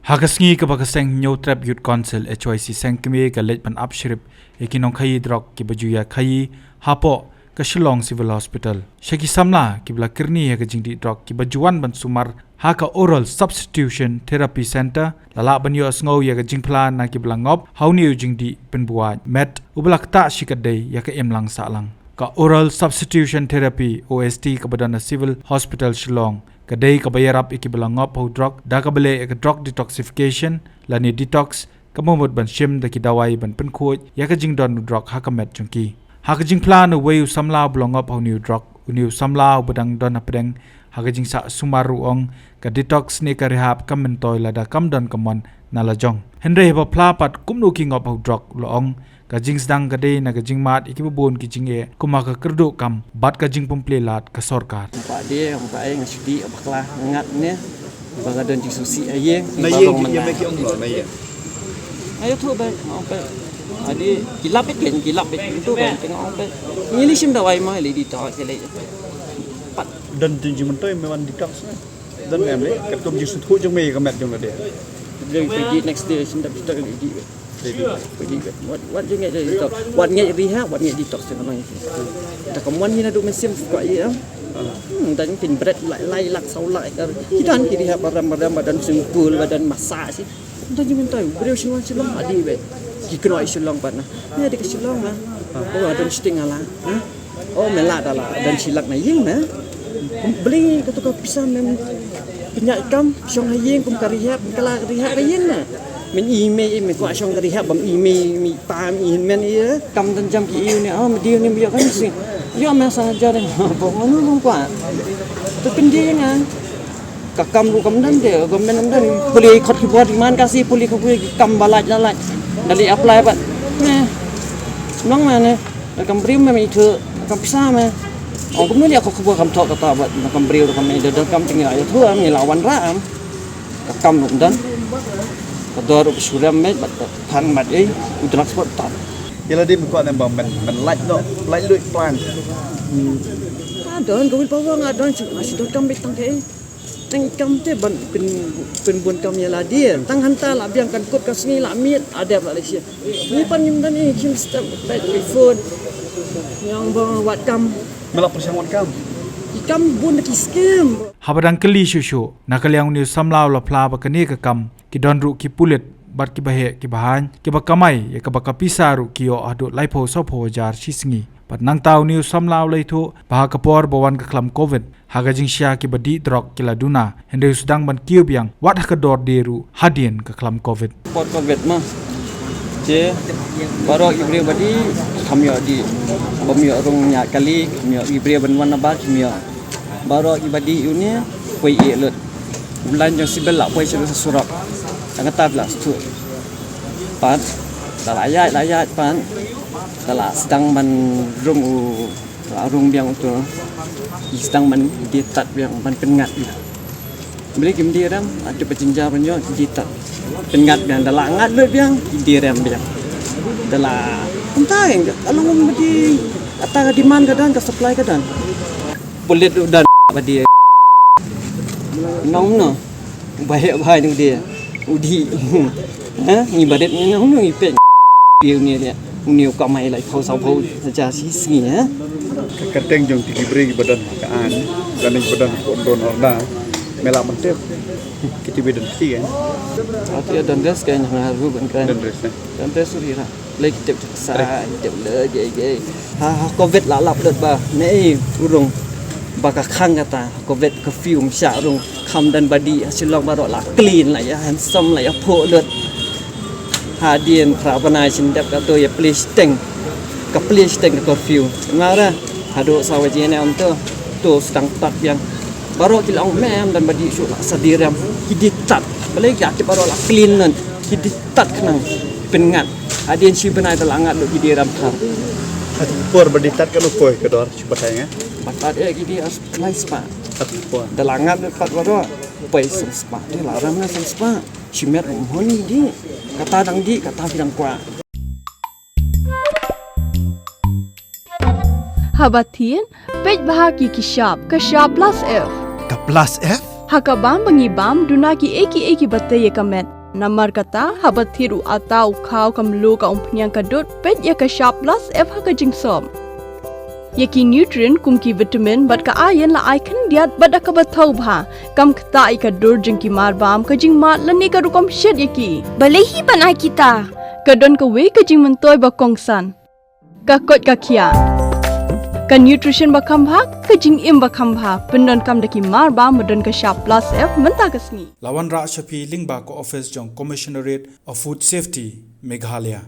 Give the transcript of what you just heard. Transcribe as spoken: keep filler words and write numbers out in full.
Ha ka sngi kaba ka seng Hynñiewtrep Youth Council H Y C Sengkmie ka leit ban ap shrip ïa ki nongkhaïi drok kiba ju ïa khaïi hapoh ka Shillong Civil Hospital. Sha ki samla kiba la kyrni ïa ka jingdih drok kiba ju wan ban sumar ha ka Oral Substitution Therapy Center, la lah ban ïohsngew ïa ka jingphla na kiba la ngop ha une u jingdih pynbuaid met uba la ktah shikatdei ïa ka imlang sahlang. Ka Oral Substitution Therapy, O S T, kaba don ha Civil Hospital Shillong, ka dei kaba ïarap ïa kiba la ngop ha u drok da kaba leh ïa ka drug detoxification lane detox, kaba mut ban shim da ki dawai ban pynkhuid ïa ka jingdon u drok ha ka met jong ki. Ha ka jingphla na uwei u samla uba la ngop ha une u drok, une u samla uba dang don hapdeng ha ka jingsah sumar u ong, ka detox ne ka rehab kam myntoi lada kam don ka mon na la jong. Hynrei haba phla pat kumno ki ngop ha u drok, u la ong ka jingsdang ka dei na ka jingmad ïa kiba bun ki jingeh kum ha ka kyrduh kam bad ka jingpynplie lad ka sorkar. Ba dei, ba ai nga shu dih bakla ngat ne. Ba nga don jingsngewsih ha ïing, na ba ïing long ki mana. Ïa ki ong lo, na ïing. Ayo tu ba, ong ba. Adi, ki lap bit kan, ki lap bit tu ba, tengok ong ba. Ngi li shim dawai ma, li di to, ki li. Pat. Don jingmyntoi me wan detox ne. Don em le, katkum jingsngewthuh jong me ka met jong lade. Lei pagi next day, shim da kita lei di. Lei di. Pagi wat, wat jingeh detox. Wat ngeit rehab, wat ngeit detox jong nang. Da ka mon ni na du mynsiem kwah ïa. Hmm, da jingpynbret lai, lai lak saw lak ka. Ki don ki rehab baram baram, ba don swimming pool, ba don massage. Da jingmyntoi, briew Shillong Shillong adi be. Ki kynnoh Shillong pat na. Ni adi ka Shillong na. Oh, don shooting ala. Ha? Oh, me lah da lah, don shi lak na ïing me. Beli ka tu ka pisa me pynïaid kam, shong ha ïing kum ka rehab, ka la rehab ha ïing me. Men i me, i me kwah shong ka rehab, bam i me, mi pa, mi hin men i, kam don jam ki i ne, oh, me di ne, me ïoh kan si. Ïoh me sa jar, bam nganu bam kwah. Tu pyndieng ah. Ka kam ruh kam don te, government kam don. Puli khot khubor demand ka si, puli khubor ki kam ba lait la lait. Da leit apply pat. Ne. Nong ma ne. Kam briew me, me ithuh, kam pisa me. Ong kumno ïa ka khubor kam thoh kata bad kam briew kam me, da kam ting ïa ithuh am, ngi la wanrah am. Ka kam ruh kam don. Ka dor ruh ka shu rem me bad ka than bad ei, u transport tan. Ïa lade me kwah ne ba men, men lait noh, lait luid plan. Ka don ka willpower nga don, shu, shu don kam bit tang ka ei. Tang kam te ban pyn, pynbun kam ïa lade. Tang hangta la biang kan kut ka sngi la miet, adep la leit sha. Ngi pan ngim don i, kim step back phone. Yang ba wat kam. Me la pyrshang wat kam. Ki kam bun ki scam. Haba dang kylli shuh shuh na ka liang une u samla u la phla ba kane ka kam ki don ruh ki pulit bad kiba heh kiba haiñ, kiba kamai ïa kaba ka pisa ruh ki ïoh haduh laiphew sawphew hajar shi sngi. Bad nangta une u samla u la ïathuh ba ha ka por ba wan ka khlam covid, ha ka jingshia kiba dih drok ki la duna, hynrei u sdang ban kiew biang wat ha ka dor die ruh hadien ka khlam covid. Por covid ma. Te baroh ki briew ba dih, kam ïoh dih. Bym ïoh rung ñiah kali, kam ïoh ki briew ban wan na bar, kam ïoh. Baroh kiba dih ïa une, poi ïeh lut. U line jong civil la poi sha surok. Tang kata la sdang. Pat, da la ïaid, la ïaid pat. Da la sdang ban rung u, la rung biang uto. Ki sdang ban die tad biang, ban pynngat biang. Balei kim die rem, atu ba jingjia ban ïoh, ki die tad. Pynngat biang, da la ngat lut biang, ki die rem biang. Da la, kumta ïa, ka long ba die, kata ka demand ka don, ka supply ka don. Pulit u don ba die. Nong no. Ba heh ba nong die. U dih. Ha? Ngi ba rit ngi nong no ngi peit. Une u kamai laiphew sawphew hajar shi sngi, ha? Ka kyrteng jong ki briew kiba don ka aiñ, lane kiba don ka don order. Me lah ban tip. Kita ba don kti kan. Ati don res kan, ha, ru ban kan. Don res, eh. Don res suri ra. Lei ki tip sa, ki tip le, ge, ge. Ha, ha, covid la lap lut ba. Ne, eh, urung. Ba ka khang kata, covid curfew, ym shah rung. Kham don ba dih, ha Shillong baroh la clean, la ïa handsome, la ïa phuh lut. Hadien phra bnai shin dep kato ïa plie shiteng. Ka plie shiteng ka curfew. Nga ra, haduh saw baje ne ym to. To sdang tad biang. Baroh ki la ong me em don ba dih shuh la sa die rem. Ki die tad. Balei ki ati baroh la clean lut. Ki die tad khnang. Pynngat. Hadien shi bnai da la ngat lut ki die rem thar. Por ba die tad kano poi ka dor shu batai nga. Ba tad eh ki die as lai spah. Por. Da la ngat lut pat baroh. Poi san spah. Te la rem na san spah. Shimet um hon di. Kata dang di, kata ki dang kwah. Haba thied, peit bha ki ki shap, ka shap Plus F. Ka Plus F? Ha ka bam ba ngi bam, duna kiei kiei kiba tei ïa ka met. Namar kata, haba thied u atta, u khaw, ka mluh, ka umphniang, ka dud, peit ïa ka shap plus F ha ka jingsop. Ïa ki nutrient kum ki vitamin bad ka iron la ai khyndiat bad da kaba thaw bha. Kam ktah ïa ka dur jong ki marbam, ka jingmad lane ka rukom shet ïa ki. Balei hi ban ai kita? Ka don kawei ka jingmyntoi ba kongsan. Ka koit ka khiah. Ka nutrition ba kham bha, ka jingim ba kham bha. Pyndonkam da ki marbam ba don ka shap plus F mynta ka sngi. La wanrah sha phi lyngba ka office jong Commissionerate of Food Safety, Meghalaya.